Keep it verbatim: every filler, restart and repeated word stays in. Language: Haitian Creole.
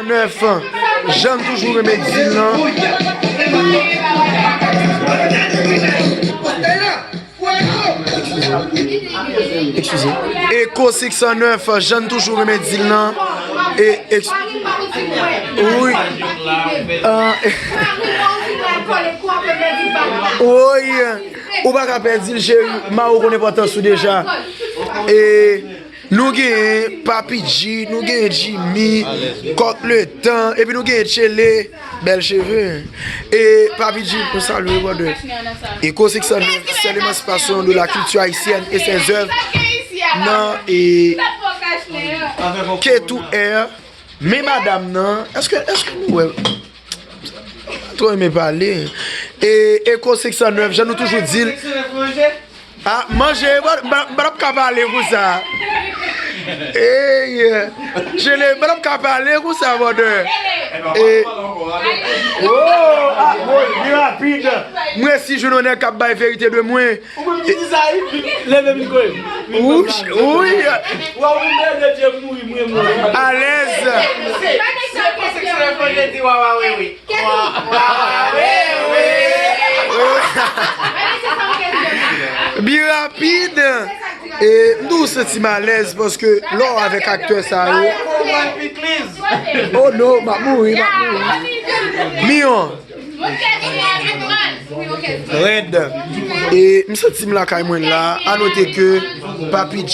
Nèf, jan n toujou renmen di l lan. Eskize. Echo six cent neuf, jan n toujou renmen di l lan. E, eks-, wi. Ah, woy, ou pa ka pèdi l, cheri. Mawou konn enpòtans ou deja. E, Nou genyen Papi G, nou genyen Jimmy, Kòk Letan, epi nou genyen Tchele, bèl cheve. E Papi G, nou salye, brother. Echo six cent neuf, c'est l'émancipation de la culture haïtienne et ses œuvres. Nan, e, K two R, men madanm nan, èske, èske nou wè? Twò renmen pale. E, Echo six cent neuf, jan nou toujou di l. Ah, manje, mwen, mwen, mwen ap ka pale konsa. Ey, Tchele, mwen ap ka pale konsa, brother. E, oh, ah, woy, li rapid. Mwen si jwenn yon nèg k ap bay verite de mwen. Ou menm ki di sa, wi. Leve mikwo. Wi, wi. Wa, ou menm de Dye mouri, mwen mouri. Alèz. Se konsa ke se lè fò je di wa, wa, wi, wi. Bi rapid. E m tou santi m alèz paske lè w avèk aktè sa yo. Oh non, m ap mouri, m ap mouri. Mion. Rèd. E m santi m lakay mwen la. A note ke Papi G